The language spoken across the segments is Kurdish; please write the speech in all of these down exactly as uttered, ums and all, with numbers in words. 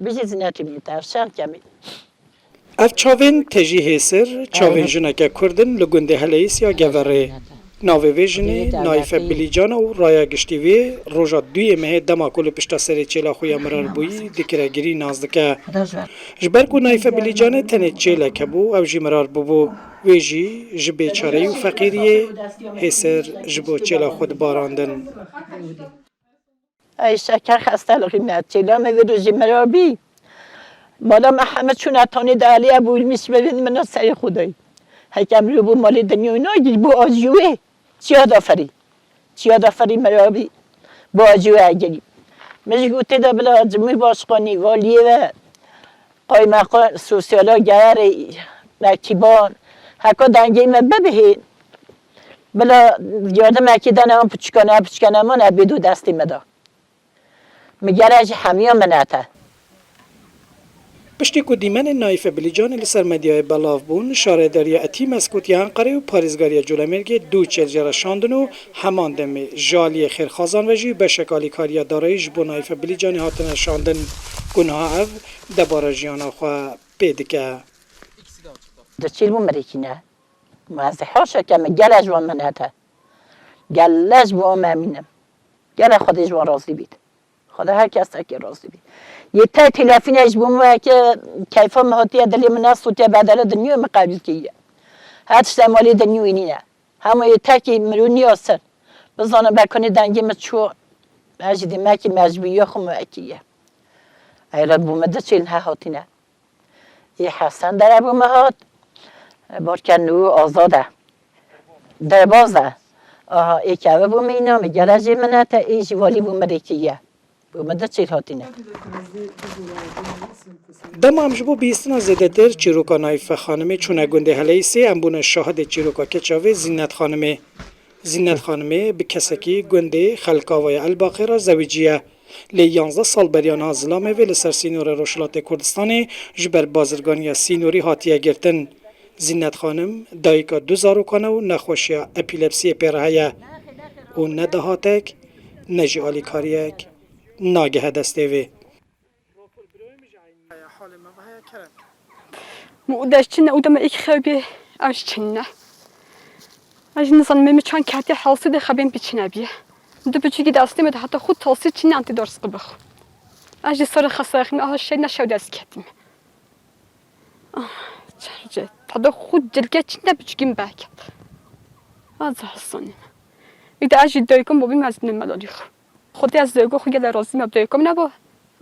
Bijî Zinetî min tevşan kemî. Ev çavên tejî Hêsir, çavên jineke Kurd in li gundê Heleyîs ya Geverê. Navê vê jinê Nayîfe Bilîcan e û raya giştî wê roja duyê mehê dema ku li pişta serê çêla xwe ya mirar bûyî dikire girî nas dike. Ji ber ku Nayîfe Bilîcanê tenê çêlek hebû, ew jî mirar bûbû. Wê jî ji bêçareyî û feqîriyê Hêsir ji bo çêla xwe dibarandin. Ey şeker xestelixî me, çêla me vê rojî mirar bî. Mala me heme çûne tanê de alî, ev û ilmîş me vê min serê xwe dayî. Heke mirov bû malê dinyayê nagirî, bû acî wê. Çiya da ferî. Çiya da ferî mirar bî. Bû acî wê egerî. Min jî gotê de bila Cumhurbaşkanî, valiyê ve, qaymeqam, sosyala geherê, mektîban, heka dengê me bibihê. Bila yardimekî dene wan piçûkan, ev piçûkan heman ev bêdo destê me de. Min gere jî hemiya minete. Piştî ku dîmenên Nayîfe Bilîcanê li ser medyayê belav bûn, Şaredariya Etî Meskûtiya Enqerê û Parêzgariya Colemêrgê du çêl jê re şandin û heman demê ji aliyê xêrxwazan ve jî beşek alîkariya darayî ji bo Nayîfe Bilîcanê hatine şandin ku niha ev debara jiyana xwe pê dike. Di çêl bû mirêkî ne. Ma ez ê haşa ke min gele ji wan minete. Gele ji bo em emînim. Gele Xwedê ji wan razî bît. Xwedê her kesekê razî bît. Yê te telefîne ji bo min weke keyfa min hatiye dilê min nesûtiye bedele dinyayê min qebîl kiriye. Her tişt em alî dinyayê nîne. Hema yê tekî mirû niyasin. Bizanin bekonî dengê min çû. Ez jî dîmekî mecbûriya xwe min vekiriye. Ey re bû min du çêl niha hatine. Ê Hesen dere bû min hat. Barken nû azad e. Derbaz e. Aha, ê keve bû min îna, min gele jê minete, ê jî walî bû min rêkiriye. Bû min du çêl hatine. Dema em ji bo bihîstina zêdetir çîroka Nayîfe Xanimê çûne gundê Heleyîsê, em bûne şahidê çîroka keça vê Zînet Xanimê. Zînet Xanimê bi kesekî gundê Xelkavaya Elbaqê re zewiciye. Lê yanzdeh sal beriya niha zilamê vê li ser sînorê Rojhilatê Kurdistanê ji ber bazirganiya sînorî hatiye girtin. Zînet Xanim dayika du zarokan e û nexweşiya epîlepsiyê pê re heye û ne dahatek, ne jî alîkariyek nagehe destê vê. Min û dest çin e, û dema êk xew bê, ew jî çin e. Ez jî nizanim, me çand ketiye helsû de xebên pî çin e bîye. Du biçûkî destê me de heta xwe tasî çin e, antî dors qibix. Ez jî sor xesexîm, aha şey ne şew dest ketim. Ah, çerce. Tada xwe cilke çin e, biçûkî min berket. Ez hesonîm. Îda ez jî dayika min bobî mezin me dalî xwe. Xwedê ez dayika xwe gele razî me, dayika min nebû.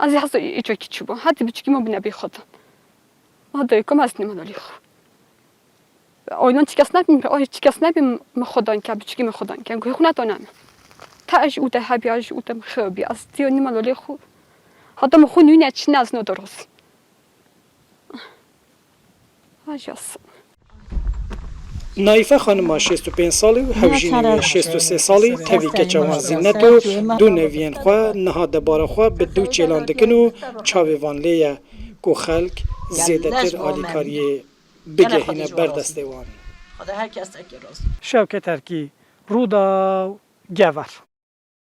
Ez ê heza îço kiçû bû. Heta biçûkî min bîne bê xwe dan. Ha dayika min ez nîme dalî xwe. Oylan çi kes nebî, ay çi kes nebî min xwe dan ke, biçûkî min xwe dan ke. Guhê xwe nedane min. Ta ez jî û de hebî, ez jî û de min xew bî. Ez diyo nîme dalî xwe. Heta min xwe nûne çin ez no doros. Nayîfe xanima şêst û pênc salî û hewjînê wê şêst û sê salî tevî keça wan Zînet û du neviyên xwe niha debara xwe bi du çêlan dikin û çavê van lê ye ku xelk zêdetir alîkariyê bigehîne ber destê wan. Şewket Erkî, Rûdaw, Gever.